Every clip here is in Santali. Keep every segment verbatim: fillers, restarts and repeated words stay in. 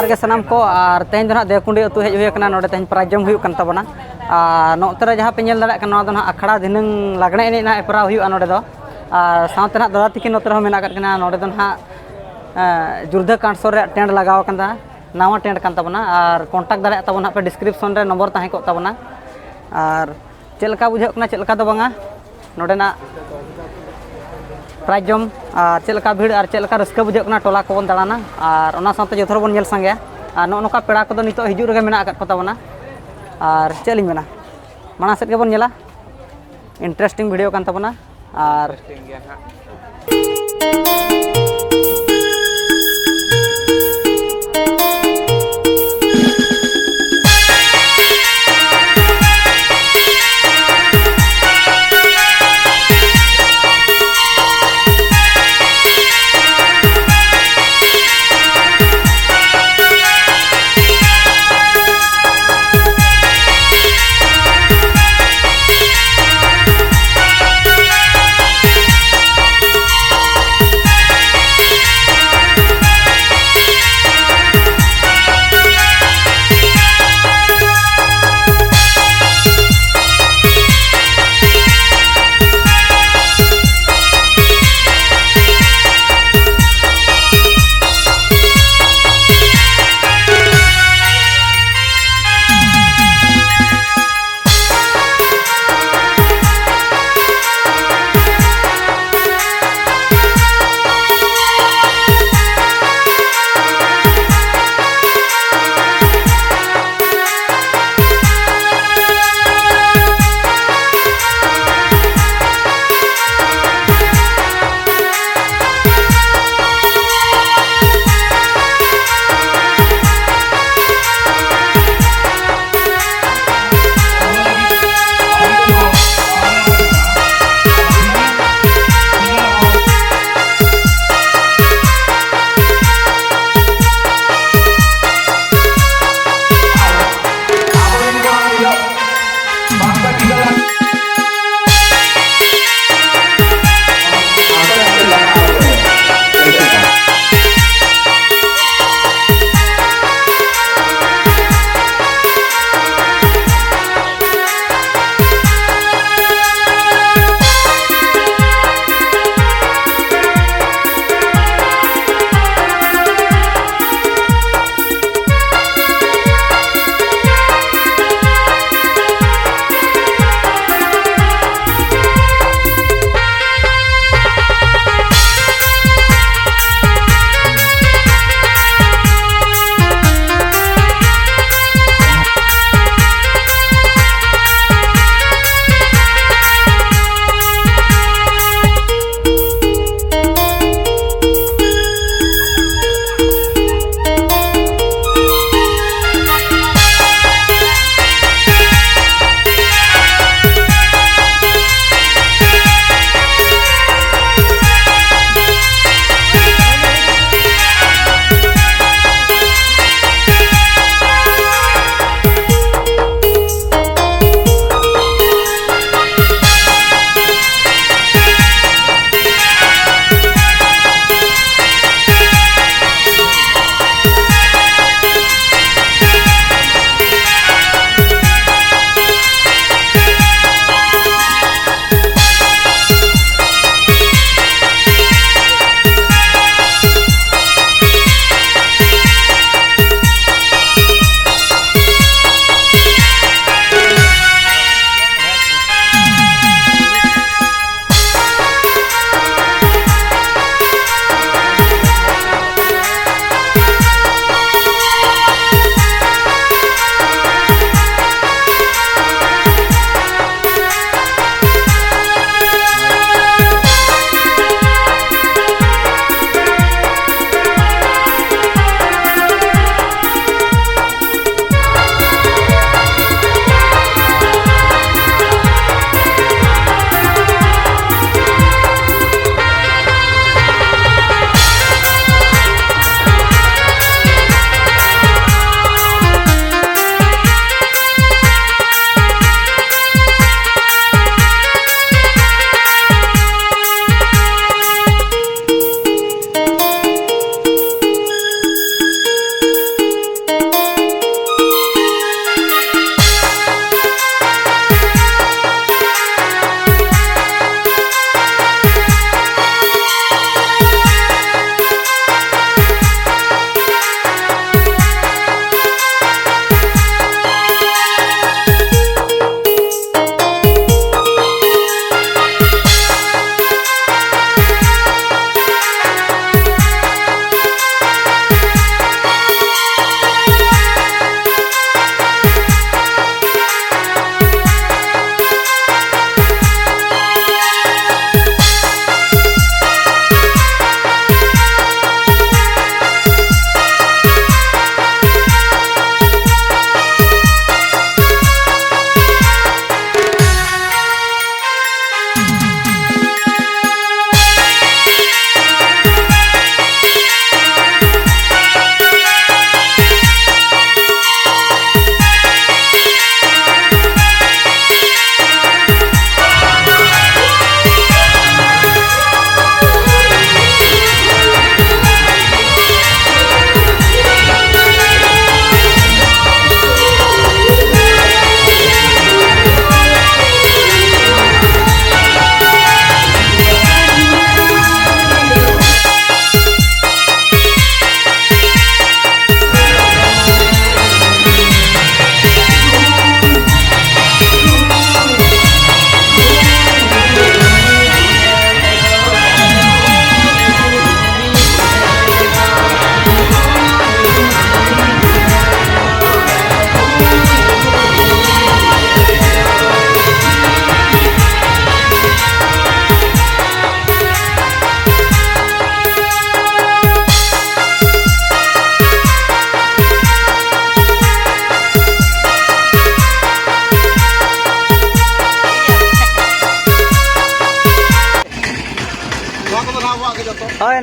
ᱜᱮ ᱥᱟᱱᱟᱢ ᱠᱚ, ᱟᱨ ᱛᱮᱦᱮᱧ ᱫᱚ ᱱᱟᱦᱟᱜ ᱫᱮᱣᱠᱩᱸᱰᱤ ᱟᱹᱛᱩ ᱦᱮᱡ ᱦᱩᱭ ᱟᱠᱟᱱᱟ᱾ ᱱᱚᱰᱮ ᱛᱮᱦᱮᱧ ᱯᱨᱟᱭᱤᱡᱽ ᱡᱚᱢ ᱦᱩᱭᱩᱜ ᱠᱟᱱ ᱛᱟᱵᱚᱱᱟ᱾ ᱟᱨ ᱱᱚᱛᱮ ᱨᱮ ᱡᱟᱦᱟᱸ ᱯᱮ ᱧᱮᱞ ᱫᱟᱲᱮᱭᱟᱜ ᱠᱟᱱᱟ, ᱱᱚᱣᱟ ᱫᱚ ᱱᱟᱦᱟᱜ ᱟᱠᱷᱲᱟ ᱫᱷᱤᱱᱟᱹᱝ ᱞᱟᱜᱽᱬᱮ ᱮᱱᱮᱡ ᱱᱟᱦᱟᱜ ᱦᱮᱯᱨᱟᱣ ᱦᱩᱭᱩᱜᱼᱟ ᱱᱚᱰᱮ ᱫᱚ᱾ ᱟᱨ ᱥᱟᱶᱛᱮ ᱱᱟᱦᱟᱜ ᱫᱟᱫᱟ ᱛᱤᱠᱤᱱ ᱱᱚᱛᱮ ᱨᱮᱦᱚᱸ ᱢᱮᱱᱟᱜ ᱟᱠᱟᱫ ᱠᱤᱱᱟ᱾ ᱱᱚᱰᱮ ᱫᱚ ᱱᱟᱦᱟᱜ ᱡᱩᱨᱫᱷᱟᱹ ᱠᱟᱸᱴ ᱥᱩᱨ ᱨᱮᱭᱟᱜ ᱴᱮᱱᱴ ᱞᱟᱜᱟᱣ ᱟᱠᱟᱱᱟ, ᱱᱟᱣᱟ ᱴᱮᱱᱴ ᱠᱟᱱ ᱛᱟᱵᱚᱱᱟ᱾ ᱟᱨ ᱠᱚᱱᱴᱟᱠᱴ ᱫᱟᱲᱮᱭᱟᱜ ᱛᱟᱵᱚᱱ ᱦᱟᱸᱜ ᱯᱮ, ᱰᱤᱥᱠᱨᱤᱯᱥᱚᱱ ᱨᱮ ᱱᱚᱢᱵᱚᱨ ᱛᱟᱦᱮᱸ ᱠᱚᱜ ᱛᱟᱵᱚᱱᱟ᱾ ᱟᱨ ᱪᱮᱫ ᱞᱮᱠᱟ ᱵᱩᱡᱷᱟᱹᱜ ᱠᱟᱱᱟ, ᱪᱮᱫ ᱞᱮᱠᱟ ᱫᱚ ᱵᱟᱝᱟ, ᱱᱚᱰᱮᱱᱟᱜ ᱯᱨᱟᱭᱤᱡᱽ ᱡᱚᱢ, ᱟᱨ ᱪᱮᱫ ᱞᱮᱠᱟ ᱵᱷᱤᱲ ᱟᱨ ᱪᱮᱫ ᱞᱮᱠᱟ ᱨᱟᱹᱥᱠᱟᱹ ᱵᱩᱡᱷᱟᱹᱜ ᱠᱟᱱᱟ, ᱴᱚᱞᱟ ᱠᱚᱵᱚᱱ ᱫᱟᱬᱟᱱᱟ ᱟᱨ ᱚᱱᱟ ᱥᱟᱶᱛᱮ ᱡᱚᱛᱚ ᱦᱚᱲ ᱵᱚᱱ ᱧᱮᱞ ᱥᱟᱸᱜᱮᱭᱟ᱾ ᱟᱨ ᱱᱚᱜᱼᱚ ᱱᱚᱝᱠᱟ ᱯᱮᱲᱟ ᱠᱚᱫᱚ ᱱᱤᱛᱚᱜ ᱦᱤᱡᱩᱜ ᱨᱮᱜᱮ ᱢᱮᱱᱟᱜ ᱟᱠᱟᱫ ᱠᱚ ᱛᱟᱵᱚᱱᱟ᱾ ᱟᱨ ᱪᱮᱫ ᱞᱤᱧ ᱢᱮᱱᱟ, ᱢᱟᱲᱟᱝ ᱥᱮᱫ ᱜᱮᱵᱚᱱ ᱧᱮᱞᱟ, ᱤᱱᱴᱟᱨᱮᱥᱴᱤᱝ ᱵᱷᱤᱰᱤᱭᱳ ᱠᱟᱱ ᱛᱟᱵᱚᱱᱟ᱾ ᱟᱨ ᱴᱷᱤᱠ ᱜᱮᱭᱟ ᱱᱟᱦᱟᱜ᱾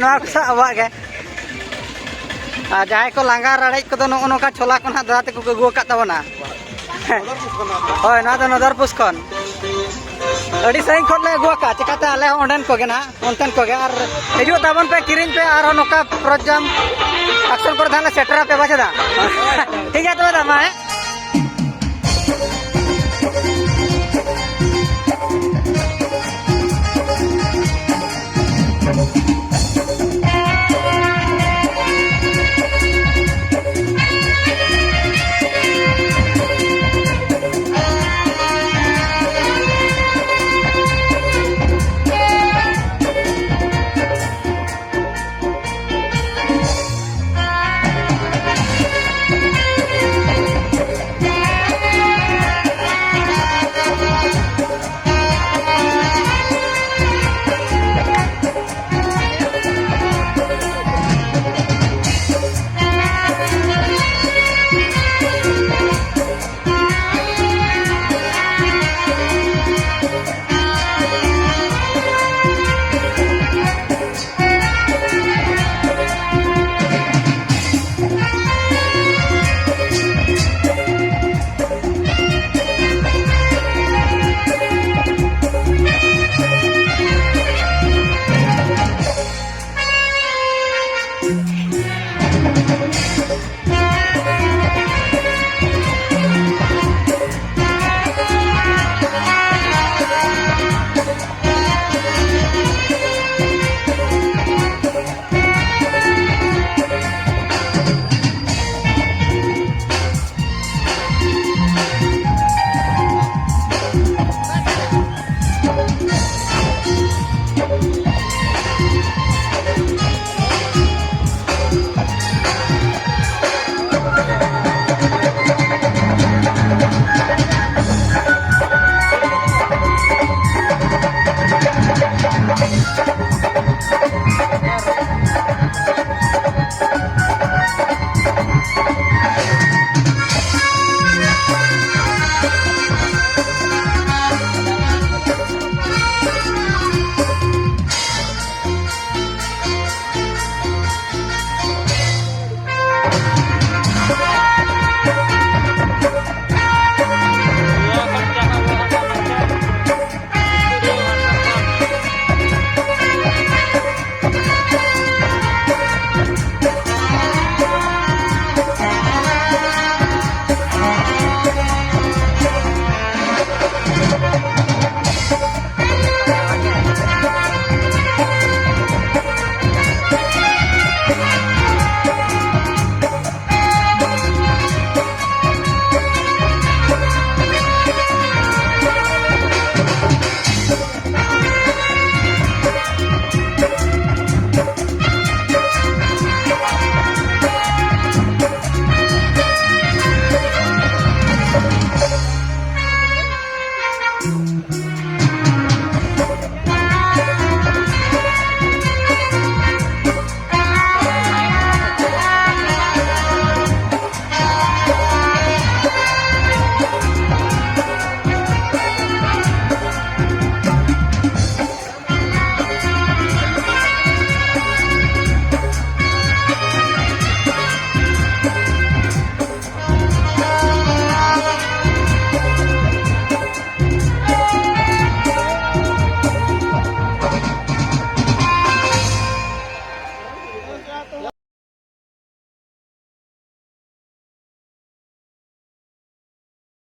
ᱱᱚᱣᱟ ᱠᱚ ᱥᱟᱶ ᱟᱵᱚᱣᱟᱜ ᱜᱮ᱾ ᱟᱨ ᱡᱟᱦᱟᱸᱭ ᱠᱚ ᱞᱟᱸᱜᱟ ᱨᱟᱲᱮᱡ ᱠᱚᱫᱚ ᱱᱚᱜᱼᱚ ᱱᱚᱝᱠᱟ ᱪᱷᱳᱞᱟ ᱠᱚ ᱱᱟᱦᱟᱜ ᱫᱟᱫᱟ ᱛᱟᱠᱚ ᱠᱚ ᱟᱹᱜᱩ ᱟᱠᱟᱫ ᱛᱟᱵᱚᱱᱟ᱾ ᱦᱳᱭ, ᱱᱚᱣᱟ ᱫᱚ ᱱᱚᱫᱚᱨᱯᱩᱥ ᱠᱷᱚᱱ᱾ ᱟᱹᱰᱤ ᱥᱟᱺᱜᱤᱧ ᱠᱷᱚᱱ ᱞᱮ ᱟᱹᱜᱩ ᱟᱠᱟᱫ, ᱪᱤᱠᱟᱹᱛᱮ ᱟᱞᱮ ᱦᱚᱸ ᱚᱸᱰᱮᱱ ᱠᱚᱜᱮ ᱱᱟᱦᱟᱜ, ᱚᱱᱛᱮᱱ ᱠᱚᱜᱮ᱾ ᱟᱨ ᱦᱤᱡᱩᱜ ᱛᱟᱵᱚᱱ ᱯᱮ, ᱠᱤᱨᱤᱧ ᱯᱮ, ᱟᱨᱦᱚᱸ ᱱᱚᱝᱠᱟ ᱯᱨᱳᱜᱨᱟᱢ ᱟᱠᱥᱚᱱ ᱠᱚᱨᱮ ᱫᱚ ᱦᱟᱸᱜ ᱞᱮ ᱥᱮᱴᱮᱨ ᱟᱯᱮ ᱵᱟᱪᱮ ᱫᱟ᱾ ᱴᱷᱤᱠ ᱜᱮᱭᱟ ᱛᱚᱵᱮ ᱫᱟ, ᱢᱟ ᱦᱮᱸ᱾